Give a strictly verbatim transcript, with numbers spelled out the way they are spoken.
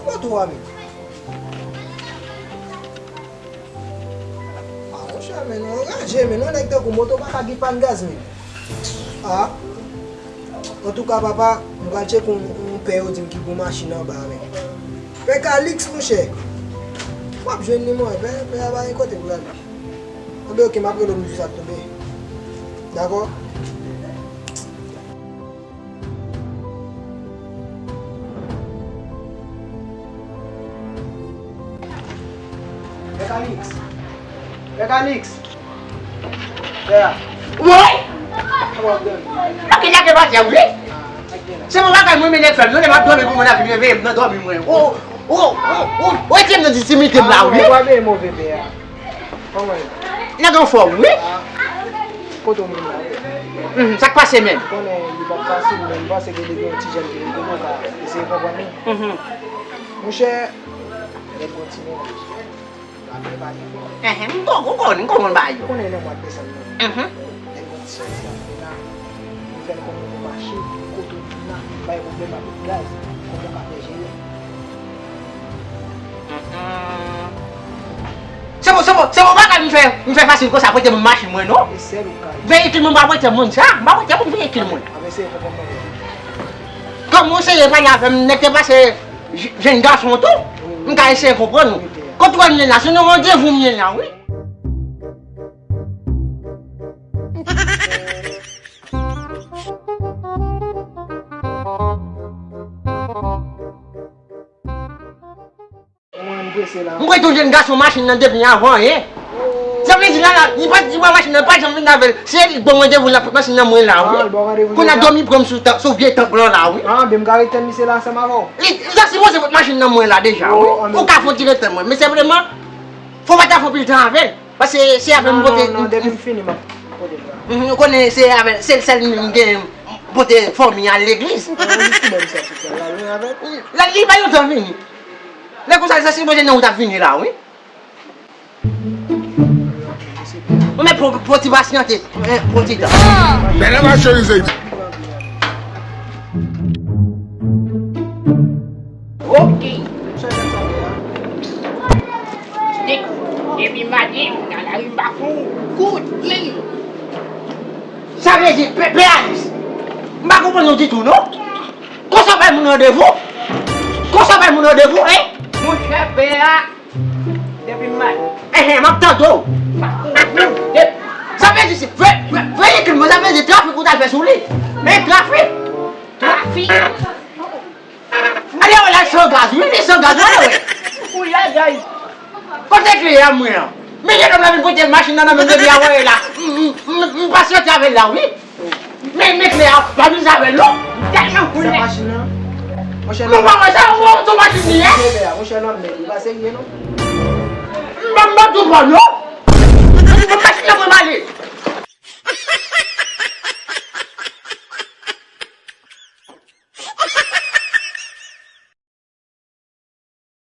Kote w a menm? A, monchè, men nou anraje, men nou nèg tankou moto pa ka gen pàn gaz, men. A, antouka, papa, m pral tcheke yon, yon pè yo di m ki gon machin anba a, men. Pè Kalix, monchè. W ap jwenn li, mwen. Pè, pè a pa gen kote pou l ale. Anben, oke, m ap rele w pou jou sa tonbe. Dakò? Pè Kalix! Pè Kalix! Pè a! Woy! Kòman w ap dòmi? Bagay sa te pase, wi! Se bon bagay mwen, men nèg fè m, non, lè m ap dòmi pou moun ap vin reveye m nan dòmi mwen. O, o, o, o, o, retire m nan ditimite m la, wi! Ou pa veye move, pè a. Kòman e? Nèg anfòm, wi. Kote w menm la? Mhm, sa k pase menm? Ou konnen li p ap fasil, men m panse ke depi yon ti jèn ki vin kote w ka eseye konprann li. Mhm. Monchè, nèg gon ti mennaj. L ap prepare. Ehe, m kon-, m konn, m konprann bagay yo. Ou konnen nan mwa desanm nan. Mhm. Nèg gon ti sòti ap fè la. M fè l konn nouvo machin, kote w vin la, bay pwoblèm avèk gaz, kòman w ka fè jere? Se bon, se bon, se bon bagay m fè, m fè fasil konsa, prete moun machin mwen, non. Veyikil mwen, m pa prete moun sa, m pa prete moun veyikil mwen. Kòm ou seye pale avè m, nèg te pase j-, jenn gason tou, m ka eseye konprann ou. Kote w ye la, se nan randevou m ye la, wi. Mwen, m prese la. M prete yon jenn gason machin nan depi avan anyen. Sa vle di la, la, li pa, li pran machin nan, pa janm vin avè l. Se li k ban m randevou, l ap pot machin nan mwen la, wi. Kounye a dòmi pran m sou tan-, sou vye tank lan la, wi. Ah, ben m ka ret tann misye la ansanm avè w. Li, li ta sipoze pot machin nan mwen la deja, wi. Ou ka fon ti ret tann mwen. Men senpleman, fò w pa ta fon pil tan avè l. Paske se avè m pote. Non, non, depi m fini, m ap pote l la. Mhm, ou konnen se avè, se l sèl m gen pote fanmi al legliz. Li pa yon tan vini. Lè konsa, sa sipoze nan ou t ap vini la, wi. Ou mèt pran, pran ti pasyante, eh, pran ti tan. Bèlè ma cherize. Ok. Depi maten, nan lari m pa fè yon kout men. Sa vle di, pè, pè Alis, m pa konprann nou ditou, non. Konsa w bay moun randevou? Konsa w bay moun randevou, en? Monchè, pè a, depi m maten. Enhen, m ap tande w. M pa konprann. Sa vle di, se, vre, vre, vre, sa vle di trafik ou t al fè sou li. Men trafik. Trafik. Ale wè la san gaz, wi, li san gaz, ale wè. Ou la, guys. Kote kle a mwen an? Men jennonm la vin pote machin nan nan men m depi avan la. M, m, m, m pasyante avè l la, wi. Men, men kle a, pa vin avè l, non. M tèlman koule. Sa machin nan? Monchè, non, pa wè sa, ou, ou, ou machin li ye? Monchè, non, men li pa serye, non. M, m, m ap tou pran, non. M, m, machin nan mwen m ale.